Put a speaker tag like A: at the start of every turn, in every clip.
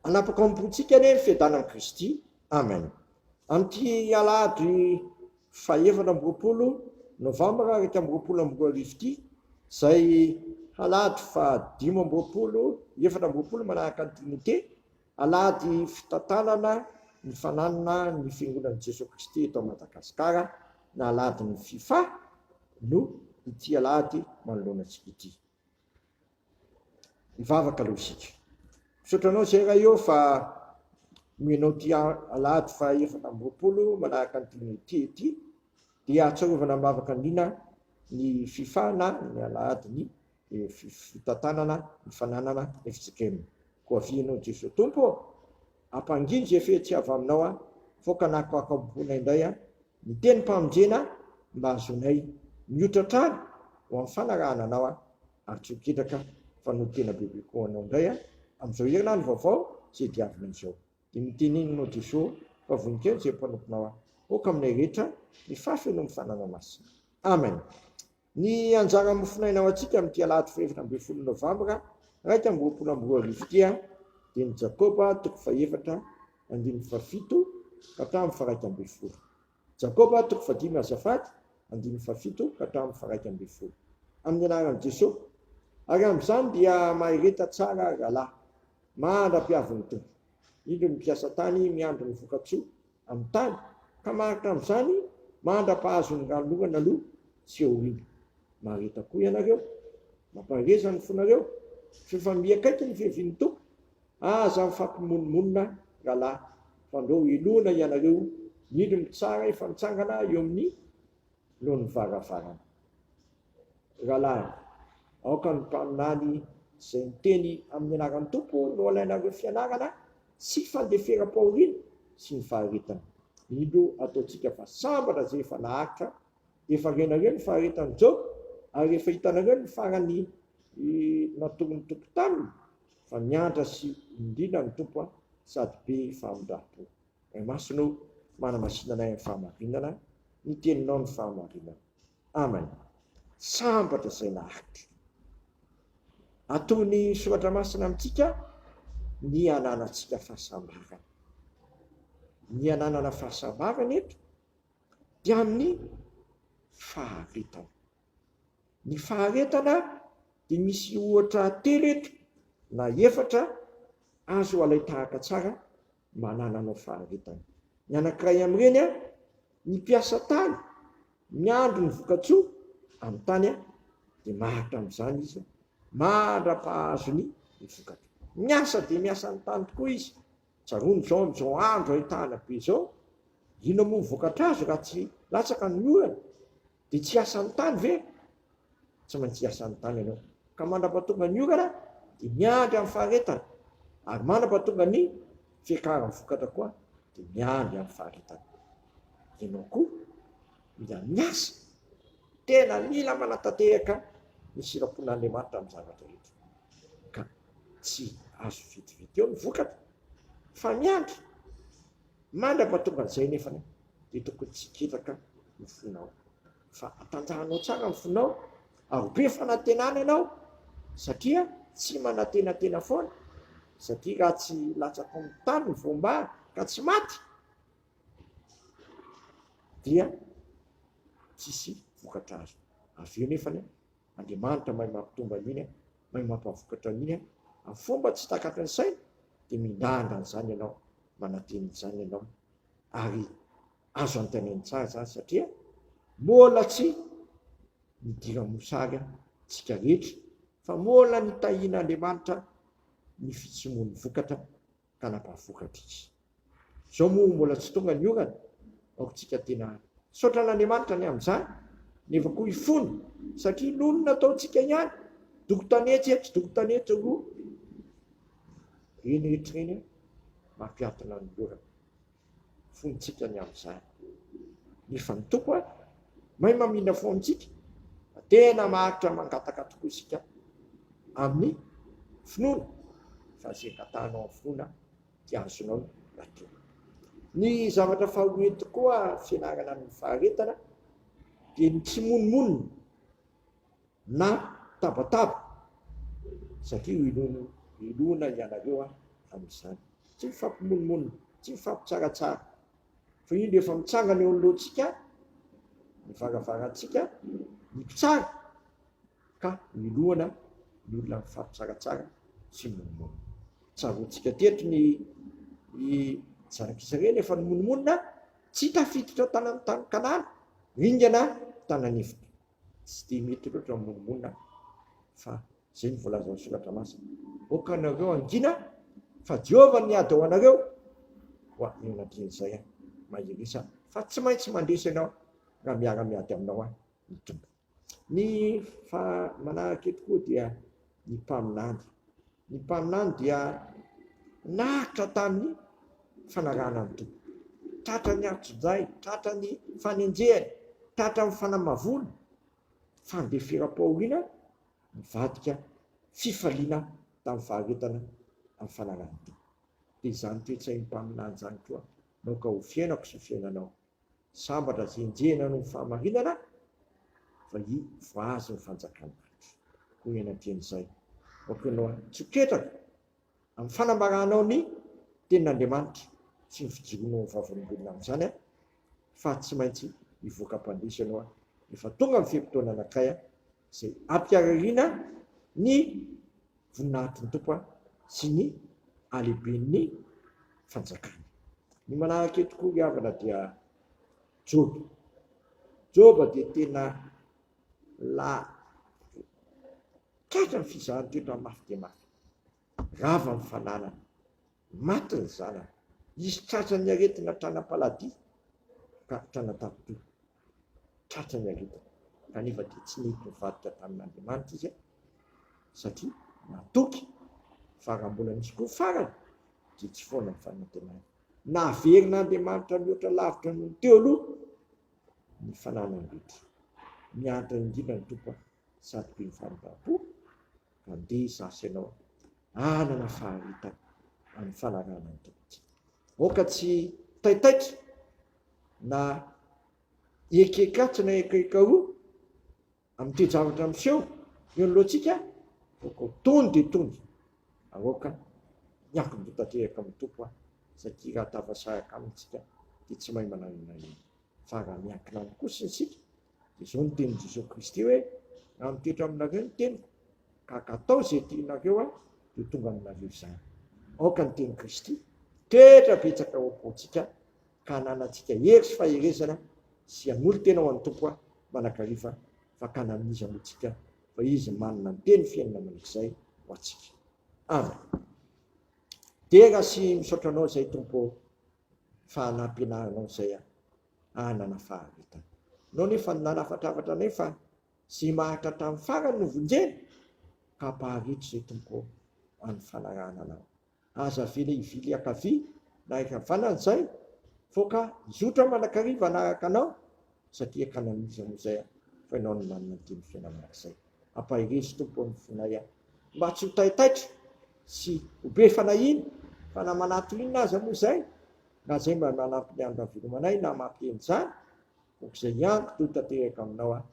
A: Hanapaka ao am-pontsika anie ny fiadanan'i Kristy. Amen. Amin'ity alahady fahefatra amby 20 novambra 2021 ity, izay alahady faha 25, 24 manaraka ny Trinite, alahady fitantanana ny fananana ny Fiangonan'i Jesoa Kristy eto Madagasikara, na alahadin'ny Fifa no ity alahady manoloana antsika ity. Hivavaka aloha isika. Misaotra anao izay Ray ô fa nomenao ity alahady faha 24 manaraka ny Trinite ity dia ahatsiarovana am-bavaka indrindra ny Fifa na ny alahadin'ny fitantanana ny fananana fjkm. Koa avia ianao Jesoa Tompo ô, ampangino izay fehy tsy avy aminao aho, faoka nakoakom-pona indray aho ny tenim-pamonjena mba hahazoanay mioitra hatrany ho amin'ny fanarahana anao aho ary tsy ho ketraka fa noho tena bebe koa anao indray aho amin'izao herinandro vaovao izay diavina izao. Dia mitenenina ao Jesoa fa vonon-kena izay mpanomponao aho. Aoka aminay rehetra ny fahafenoan'ny Fanana Masina. Amen. Ny anjara mofonaina ho antsika amin'ity alahady fahefatra ambin'ny folo novambra 2021 ity dia ny Jakoba toko fahefatra andininy fahafito ka hatramin'ny faha-11. Jakoba toko fahadimy azafady andininy fahafito ka hatramin'ny faha-11. Amin'ny anaran'i Jesoa. Ary amin'izany dia mahereta tsara rahalahy, mandra-piavin'ny Tompo. Indro ny mpiasa tany miandry ny vokatsoa amin'ny tany, ka maharitra amin'izany mandra-pahazo ny ranonorana aloha sy aoriana. Mahareta koa ianareo, mampahereza ny fonareo, f'efa miha akaiky ny fiavian'ny Tompo. Aza mifampimonomonona, rahalahy, fandrao helohina ianareo, indro mitsara efa mitsangana eo amin'ny lohan'ny varavarana. Rahalahy, aoka ny mpaminany izay miteny amin'ny anaran'ny Tompo no alainareo fianarana sy fandeferam-pahoriana sy ny faharetana. Indro ataontsika fa sambatra izay efa naharitra, efa renareo ny faharetan'i Joba, ary efa hitanareo ny farany natoron'ny Tompo taminy, fa miantra sy indrindra ny Tompo sady be famindram-po. Ray Masina o, manamasina anay amin'ny fahamarinana, ny teninao no fahamarinana. Amen. Sambatra izay naharitra. Ataon'ny Soratra Masina amintsika ny hananantsika fahasambarana. Ny hananana fahasambarana eto dia amin'ny faharetana. Ny faharetana dia misy ohatra telo eto na efatra azo alain-tahaka tsara mba hanananao faharetana. Ny anankiray amin'ireny, ny mpiasa tany miandry ny vokatsoa amin'ny tany dia maharitra amin'izany izy mandra-pahazony ny vokatra. Miasa dia miasa ny tany tokoa izy. Tsaroany izao amin'izao andro ahitana be izao, inona moa ny vokatra azo raha tsy latsaka ny orana? Dia tsy hiasa ny tany ve? Tsy maintsy hiasa ny tany ianao. Ka mandra-pahatonga ny orana dia miandry amin'ny faharetana, ary mandra-pahatonga ny fiakaran'ny vokatra koa dia miandry amin'ny faharetana. Ianao koa mila miasa, tena mila manatanteraka ny sitrapon'Andriamanitra amin'ny zavatra rehetra. Ka tsy azo vetivety eo ny vokatra fa miandry. Mandra-pahatonga an'izay nefa dia tokony tsy ketraka ny fonao. Fa atanjahanao tsara ny fonao ary ho be fanantenana ianao satria tsy manantenantena foana satria raha tsy latsaka amin'ny tany ny voam-bary ka tsy maty dia tsisy vokatra azo. Avy eo nefany Andriamanitra mahay mampitombo an'iny, mahay mampahavokatra an'iny amin'ny fomba tsy takatry ny saina dia mihindrandra an'izany ianao, manantena izany ianao ary azo antenaina tsara izany satria mbola tsy nidiran'ny mosary tsika rehetra fa mbola nitahian'Andriamanitra ny fitsimoan'ny vokatra ka nampahavokatra izy. Izao moa mbola tsy tonga ny orana, aoka tsika tena hisaotra an'Andriamanitra ny amin'izany nefa koa hifona satria noho ny nataontsika ihany, doko tanety etsy, doko tanety eroa, ireny rehetra ireny mampiatona ny orana. Fontsika ny amin'izany. Nefa ny Tompo a, mahay mamindra fo amintsika, fa tena maharitra mangataka tokoa isika amin'ny finoana, fa izay angatahanao amin'ny finoana dia azonao atao. Ny zavatra faharoa eto koa fianarana amin'ny faharetana dia ny tsy monomonona na tabataba satria ho inoana ianareo amin'izany. Tsy mifampimonomonona, tsy mifampitsaratsara. Fa indro efa mitsangana eo anoloantsika ny varavarantsika ny mpitsara ka milohana ny olona mifampitsaratsara sy mimonomonona. Tsaroantsika teto ny ny zanak'Israely efa nimonomonona tsy tafiditra tany amin'ny tany Kanana, ringana tany an'efitra. Tsy dia mety loatra ny monomonona fa izay no voalazan'ny soratra masina. Aoka anareo hangina fa Jehovah no miady ho anareo. Koa eo anatrehan'izay aho, mahereza fa tsy maintsy mandresy ianao raha miara-miady aminao aho ny Tompo. Ny fa manaraka eto koa dia ny mpaminany. Ny mpaminany dia naharitra tamin'ny fanarahana ny Tompo. Tratra ny antsojay, tratra ny fanenjehana, tratra ny fanamavoana, fandeferam-pahoriana nivadika fifaliana tamin'ny faharetana amin'ny fanarahana ny Tompo. Dia izany toe-tsain'ny mpaminany izany koa no aoka ho fiainako sy ho fiainanao. Sambatra izay enjehina noho ny fahamarinana, fa i voahazo ny fanjakan'ny lanitra. Koa eny an-teny izay, aoka ianao tsy ho ketraka amin'ny fanambaranao ny tenin'Andriamanitra sy ny fijoroanao ho vavolombelona amin'izany, fa tsy maintsy hivoaka mpandresy ianao rehefa tonga ny fe-potoana anankiray izay hampiharihariana ny voninahitry ny Tompo sy ny halehiben'ny fanjakany. Ny manaraka eto koa ry havana dia Joba. Joba dia tena la tratra ny fizahan-toetra mafy dia mafy. Rava ny fananany, maty ny zanany, izy tratran'ny aretina tranam-paladia ka tranam-tampon-doha. Tratra ny aretina, kanefa dia tsy nety nivadika tamin'Andriamanitra izy satria natoky fa raha mbola nisy koa farany dia tsy foana ny fanantenany. Naverin'Andriamanitra mihoatra lavitra noho ny teo aloha ny fananany rehetra. Miantra indrindra ny Tompo sady be famindram-po ka ndeha izaho sy ianao hanana faharetana amin'ny fanarahana ny Tompontsika. Aoka tsy taitaitra na hiekekatsy na hiekekaroa amin'ny toe-javatra miseho eo anoloantsika, aoka ho tony dia tony, ary aoka hiankin-doha tanteraka amin'ny Tompo aho, satria raha tafasaraka Aminy isika dia tsy mahay manao inona na inona. Fa raha miankina Aminy kosa isika, dia izao no tenin'i Jesoa Kristy hoe, Raha mitoetra aminareo ny teniko, ka katao izay tianareo aho, dia ho tonga aminareo izany. Aoka ny tenin'i Kristy hitoetra betsaka ao am-pontsika, ka hananantsika hery sy faherezana sy hanolo-tena ho an'ny Tompo mandrakariva fakana amin'iza moa tsika fa Izy manana ny teny fiainana mandrakizay ho antsika. Amen. Dera sy misaotra Anao izay Tompo ô fa nampianarinao izay hanana faharetana. Nao nefa nanafatrafatra anay fa izay maharitra hatramin'ny farany no vonjena ka ampahareto izay Tompo ô amin'ny fanarahana Anao. Aza avela hivily ankavia na ankavanana izay fô ka hizotra mandrakariva hanaraka anao satria akany amin'iza moa izay aho fa ianao no manana ny teny fiainana mandrakizay. Ampaherezo Tompo ny fonay aho mba tsy ho taitaitra sy ho be fanahiana fa na manatona inona aza moa izay na izay mba manampy ny andro havelomanay na mampihena izany aoka izay hiankin-doha tanteraka aminao aho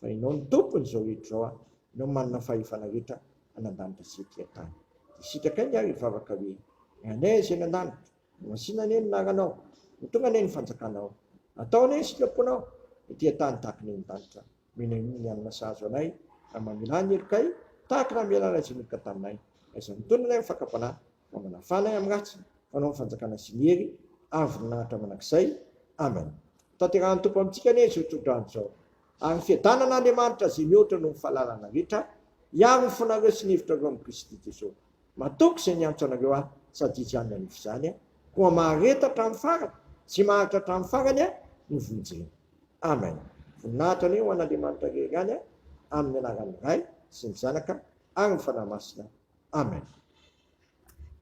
A: Fa Ianao no Tompony izao rehetra izao an, Ianao manana fahefana rehetra any an-danitra sy ety an-tany. Dia sitrakay ny ary hivavaka hoe, Ry Anay izay any an-danitra, homasina anie ny anaranao, ho tonga anie ny fanjakanao, atao anie ny sitraponao, ety an-tany tahaka ny any an-danitra. Omena iny ny hanina sahaza anay, ary mamelà ny helokay, tahaka ny namelanay izay meloka taminay. Aiza mitondra anay amin'ny fakam-panahy, fa manafà anay amin'ny ratsy, fa Anao ny fanjakana sy ny hery ary voninahitra mandrakizay. Amen. Tanterahan'ny Tompo amintsika anie izao tsodrano izao. Ary ny fiadanan'Andriamanitra izay mihoatra noho ny fahalalana rehetra, hiaro ny fonareo sy ny hevitrareo amin'i Kristy Jesosy. Matoky izay niantso anareo aho, sady Izy ihany no hanefy izany, koa mahareta hatramin'ny farany, sy maharitra hatramin'ny farany no vonjena. Amen. Voninahitra anie ho an'Andriamanitra irery ihany, amin'ny anaran'ny Ray sy ny Zanaka ary ny Fanahy Masina. Amen.